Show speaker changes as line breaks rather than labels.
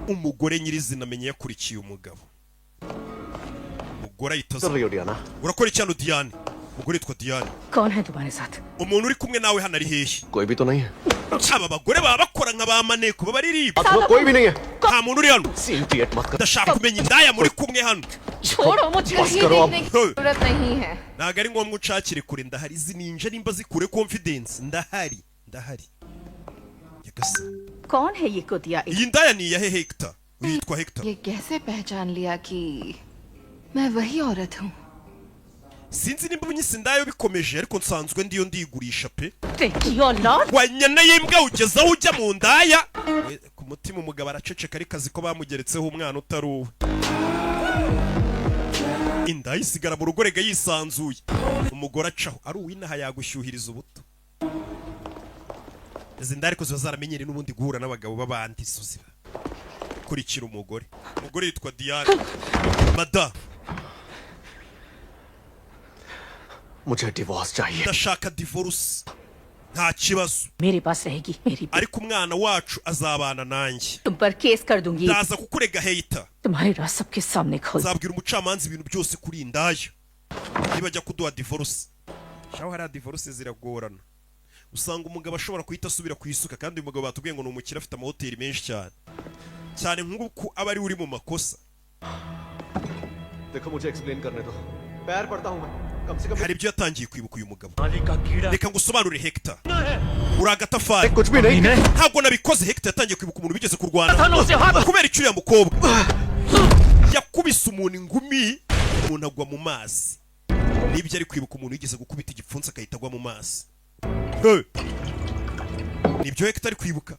Umugore nyirizina amenya yakurikiye umugabo. Umugore ahita aza.
कर रही हो Diana?
Urakora iki hano, Diane? Umugore yitwa Diane.
कौन है तुम्हारे साथ?
Umuntu uri kumwe nawe hano ari hehe?
कोई भी तो नहीं है।
Aba bagore baba bakora nka ba maneko b'abaririmba.
कोई भी नहीं है।
Nta muntu uri hano.
Scene create मत कर।
Ndashaka kumenya indaya muri kumwe hano.
छोड़ो मुझे।
बस
कहीं
करो अब।
देखने की जरूरत नहीं है।
Ntabwo ari ngombwa unshakire kure, ndahari. Izi ninja nimba zikure confidence, ndahari, ndahari, nyagasani.
कौन है ये कुतिया?
Iyi ndaya ni iya he? Hector, uyu yitwa Hector.
ये कैसे पहचान लिया कि मैं वही औरत हूँ?
Sinzi nimba unyise indaya bikomeje, ariko nsanzwe ndiyo ndigurisha pe.
की औलाद।
Wanyana y'imbwa, ugeze aho ujya mu ndaya. We, ku mutima umugabo araceceka, ariko azi ko bamugeretseho umwana utari uwe. Indaya isigara mu rugo rega yisanzuye. Umugore acaho ari uw'inaha yagushyuhiriza ubuto. Izi ndaya ariko ziba zaramenyereye n'ubundi guhura n'abagabo b'abandi, zo ziba kurikira umugore. Umugore yitwa Diane mada.
मुझे divorce चाहिए।
Ndashaka divorce, nta kibazo.
मेरे पास रहेगी मेरी।
Ariko umwana wacu azabana nanjye.
तुम पर केस कर दूंगी।
Ndaza kukurega, Hector.
तुम्हारे राज सबके सामने खोल।
Nzabwira umucamanza ibintu byose kuri iyi ndaya nibajya kuduha divorce. Shaho, hariya divorce ziragorana, usanga umugabo ashobora guhita asubira ku isuka, kandi uyu mugabo batubwiye ngo ni umukire, afite amahoteli menshi cyane cyane, nk'uko aba ari we uri mu makosa.
देखो, मुझे explain करने दो, पैर पड़ता हूँ मैं, कम से कम।
Hari ibyo yatangiye kwibuka uyu mugabo. Reka ngusobanurire, Hector, uri agatafari.
कुछ भी नहीं।
Ntabwo nabikoze. Hector yatangiye kwibuka umuntu bigeze kurwana. Kubera icyo uriya mukobwa yakubise umuntu ingumi, umuntu agwa mu mazi. Nibyo ari kwibuka, umuntu yigeze gukubita igipfunsi agahita agwa mu mazi. Hey! Nibyo Hector ari kwibuka.